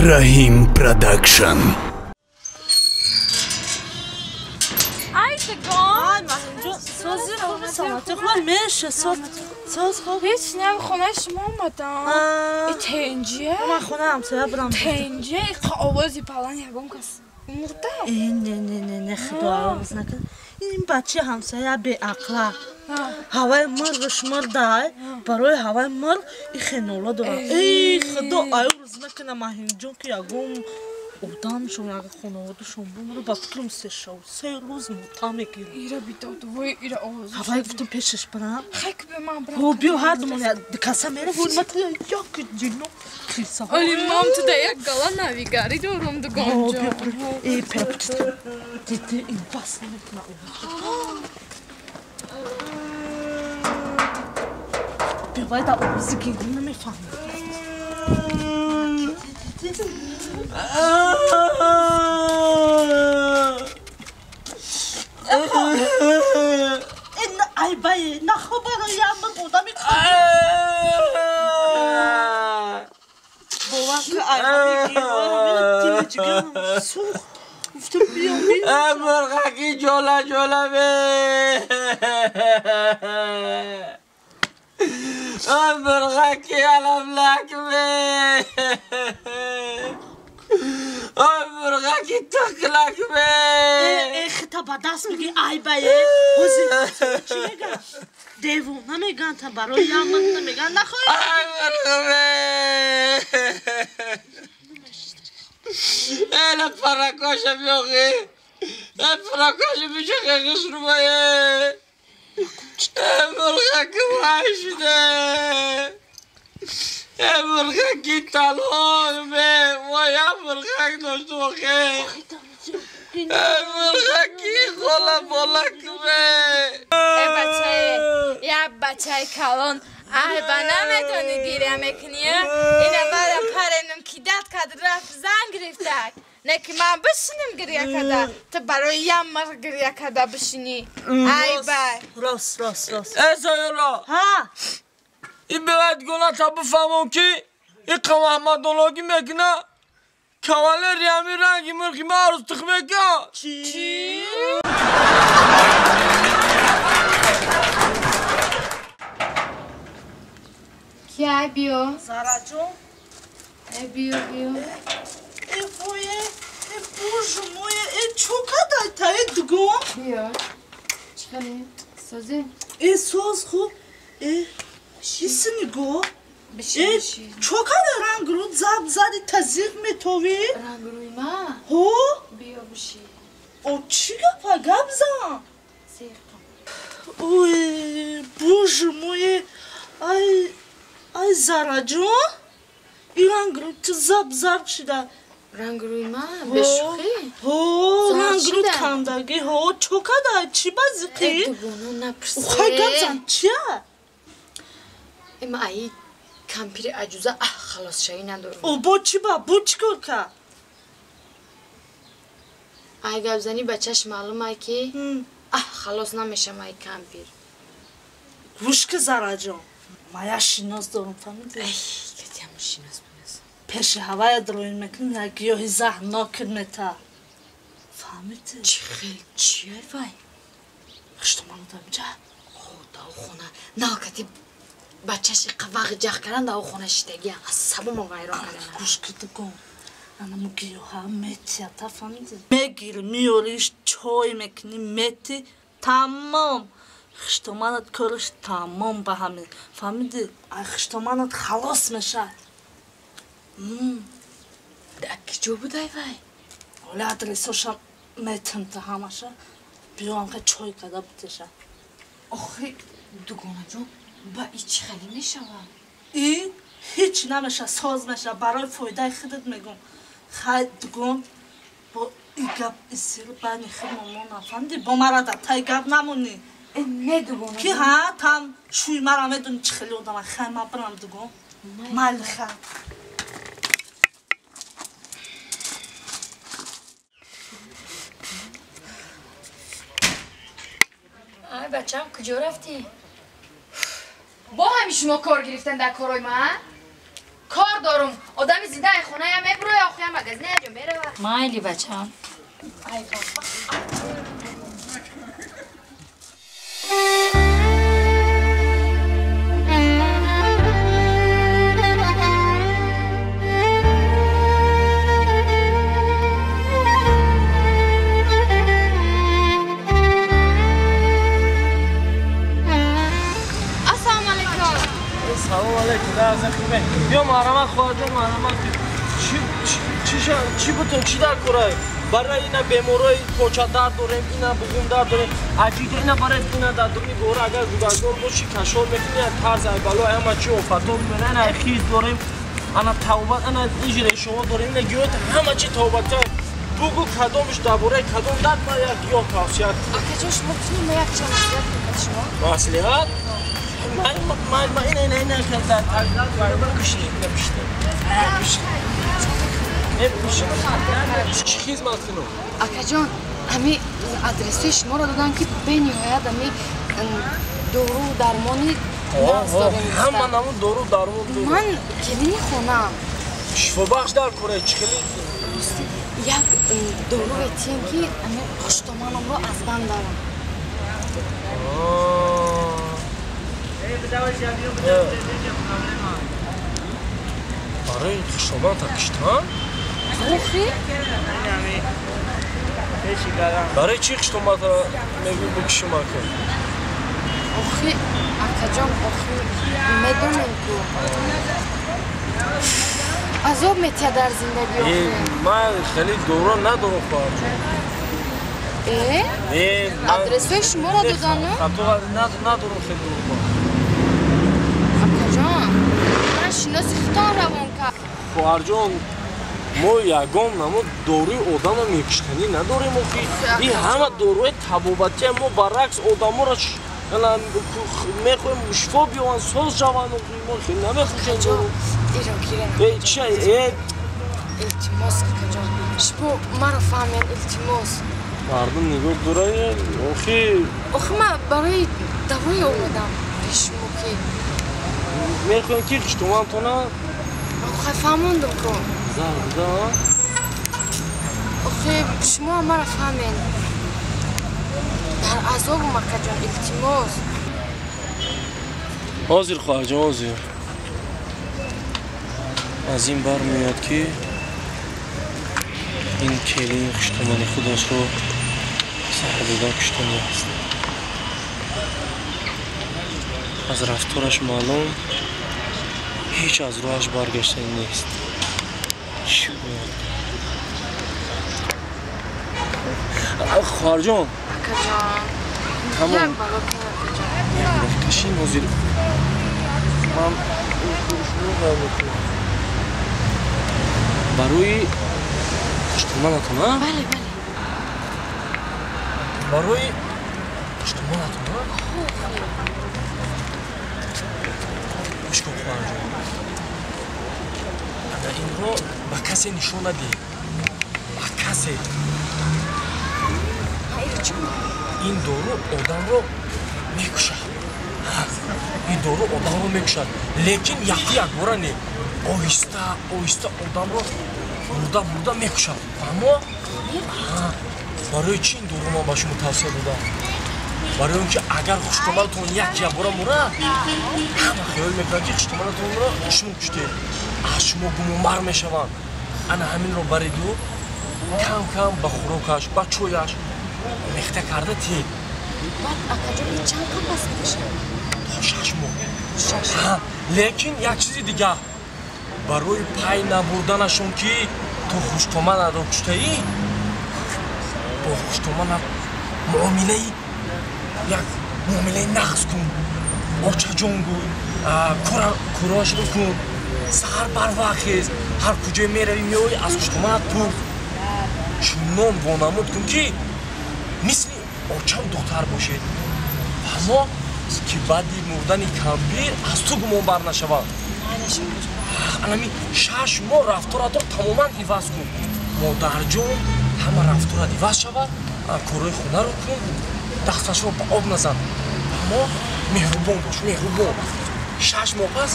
Раҳим Продакшн. Ҳеҷ нем хонаи шумо омадам. Тенҷия? Ман хонаи ҳамсоя будам. Тенҷия? Овози баланд ягон кас мурда? Не, не, не, не, худо овоз накун. Ин бачаи ҳамсоя беақла. Ҳаваи мурғш мурдай, барои ҳаваи мурғ ихе нола дорад. Эй худо, ай рӯз накуна Маҳинҷон ки ягон одамшон, ягон хонаводашон бумра, ба фикрам се шав, се рӯз мута мегирам. Ира бидод, вой ира овоз. Ҳавай гуфтам пешаш барам. Хай ки бе ман барам. Ҳо биё ҳардумон каса мера ҳурмат як ҷино хирса. Оли мам ту да як гала навигарӣ дорум дугонҷо. Э пепт. Диди ин бас намекуна. Бивай да овози гирӣ намефаҳмам. Ай бай, нахо барои ямр одами бовар ки ай дили ҷигарам сӯхт. Гуфтам биём бинам. Мурғаки ҷола ҷола бе. Мурғаки аламлак бе. Мурғаки тақлак бе. Э, та ба даст мегӣ ай бае. Ҳозир чӣ мегӯяд? Девона мегӯянд, та барои ямр намегӯянд. Нахоҳӣ. Ай мурғ бе. Эла паракоша биёғи. Э паракоша бичахе хушрубае. Мурғаки вай шуде. Мурғаки талон бе. Вая мурғак дошту охе. Мурғаки хола болак бе. Э бачае, як бачаи калон. Ай ба намедонӣ гиря мекунӣ? Ина мара паренам ки дад кард рафт зан гирифтак. Не ки ман бишинам гиря карда, ту барои як мурғ гиря карда бишинӣ. Ай бай. Рост, рост, рост. Э Сайёра. Ҳа. Ин бояд гуна та бифаҳмам ки ин қаваҳмадологӣ мекуна кавалери ҳамин ранги мурғи ма арӯз тухм мекунад. Чӣ? Кия биё? Зараҷон. Э биё, биё. Э вое, э боже мой, э чо кадай та э дугон? Биё. Чӣ хеле? Созӣ? Э соз хуб. Э чиси нигоҳ? Э чо кадай рангрӯ заб зади тазиқ метовӣ? Рангрӯи ма? Ҳо? Биё биши. О чӣ гапа гап зан? Зиқам. Ой, боже мой, ай ай Зараҷон, ин рангрӯ ту заб зард шуда. Рангрӯи ма? Бешӯхӣ? Ҳо, рангрӯ кандагӣ. Ҳо, чо кадай? Чӣ ба зиқӣ? Э дугоно напурсе. Хай гап зан, чия? Э ма аи кампири аҷуза аҳ халосшавӣ надорам. О бо чӣ ба? Бо чӣ кор кард? Ай гапзанӣ ба чашм маълум ай ки аҳ халос намешам ай кампир. Гӯш ки Зараҷон, ма як шинос дорам, фаҳмидӣ? Ай, катиам шинос бинас. Пеши ҳавая дроин мекунем, як гиёҳи заҳрнок мета. Фаҳмидӣ? Чӣ хел чия вай? Хуштоман одамҷа. Худо хона, на кати бачаши қавағ ҷах кардан дар хона шидагия. Асабомо вайрон кардан. Гӯш ки дугон. Анамо гиёҳа метията, фаҳмидӣ? Мегири, меориш, чой мекунӣ, мети, тамом. Хуштоманат кораш тамом ба ҳамин. Фаҳмидӣ? Ай хуштоманат халос мешавад. Дар киҷо будай вай? Оли адресошам метам та ҳамаша. Биё ҳамха чой карда бутеша. Охи, дугонаҷон, ба и чӣ хеле мешавад? И ҳеҷ намеша, соз меша. Барои фоидаи худат мегӯм. Хай дугон, бо и гап исир байни худмон мо нафаҳмидӣ? Бо мара дар таи гап намонӣ. Не дугона. Ки ҳа, там шӯи мара медонӣ чӣ хеле одама. Хай ман бирам дугон. Майли хай. Ай бачам, куҷо рафтӣ? Бо ҳами шумо кор гирифтан дар корҳои ман? Кор дорум, одами зинда ай хонаям мебуроя охир. магазин ҷо мерава. Майли бачам. Ай баба. Салом алейкум, дар биё марҳамат хоҳарҷон, марҳамат. Чӣ бутун, чӣ дар корай? Барои ина беморои почадард дорем, ина буғумдард дорем, аҷида ина барои ина дар дуни гора агар гудагор бошӣ кашол мекунӣ, як тарз ай бало ҳама чӣ офато мебарад, ина хиз дорем, ана тавбат, ана иҷрешоҳо дорем, ина гиёҳ ҳама чӣ тавбата. Бугу кадомш дар бораи кадом дард ман як гиёҳ тавсия. Акаҷон, шумо кунем ма як чанд маслиҳат мекунед шумо? Маслиҳат? Ман ина дар пишне, ина пишне. Чӣ хизмат кунам? Акаҷон, ҳами адресҳои шуморо додам ки бениҳоят ҳами дору дармони нағз дорем. Ҳама намун дору дармон дорем. Ман келини хонаам. Шифобахш дар кора чӣ хеле? Рости як дору этием ки ҳами хуштоманамро аз банд барам. Барои хуштоманта киштан? Охи? Барои чӣ хуштоманта мегӯй бикишим ака? Охи, акаҷон, охи, медонем ку. Азоб метиҳад дар зиндагӣ охи. Ман хеле дору надорам хоҳарҷон. Э? Адресҳои шуморо додану? Хато надорам хеле дору. Акаҷон, ман шиноси худтон равон кард. Хоҳарҷон, мо ягон намо доруи одамро мекиштанӣ надорем охи. Ин ҳама доруи табобатия, мо баръакс одаморо мехоҳем шифо биёванд, соз шаванд охи. Мо хеле намефурӯшем дору. Иро гирен. Чи? Илтимос, акаҷон, шумо маро фаҳмед, илтимос. Мардум нигоҳ дорад охи. Охи ман барои давое омадам пеши шумо ки мехоҳем ки хуштомантона. Охи фаҳмондум ку. Зарда. Охи шумо маро фаҳмед. Дар азобум акаҷон, илтимос. Ҳозир хоҳарҷон, ҳозир. Аз ин бармеояд ки ин келин хуштомани худашро заҳр дода куштанӣ аст. Аз рафтораш маълум ҳеҷ аз роҳаш баргаштанӣ нест. Чӣ бояд? Хоҳарҷон, акаҷон, тамом. Як бало кун акаҷон. Кашин ҳозир. Ман мекунам. Барои хуштоманатон, а? Бале, бале. Барои хуштоманатон, а? Гӯш кун хоҳарҷон. Ана инро ба касе нишон надиҳ. Ба касе. Ин дору одамро мекушад. Ин дору одамро мекушад. Лекин яку якбора не. Оҳиста, оҳиста одамро бурда бурда мекушад. Фаҳмо? Барои чӣ ин дору ман ба шумо тавсия додам? Барои он ки агар хуштоманатон як якбора мурад, ҳама хаёл мекунанд ки хуштоманатонро шумо куштед. Аз шумо гумонбар мешаванд. Ана ҳаминро бариду кам кам ба хӯрокаш, ба чояш омехта карда тиҳед. Баъд акаҷон, ин чанд қад пас мешавад? То 6 моҳ. Лекин як чизи дигар. Барои пай набурданашон ки ту хуштоманатро куштаӣ, бо хуштоманат муомилаи як муомилаи нағз кун. Очаҷон гӯй, кӯрашро кун. Саҳар барвақт хез, ҳар куҷое меравӣ меоӣ аз хуштоманат пурс. Чунон вонамуд кун ки мисли очам духтар бошед. Фаҳмо ки баъди мурдани кампир аз ту гумонбар нашаванд. Анами 6 моҳ рафторатро тамоман иваз кун. Модарҷон, ҳама рафторат иваз шавад, корҳои хонаро кун, дасташро ба об назан. Фаҳмо меҳрубон бош, меҳрубон. 6 моҳ пас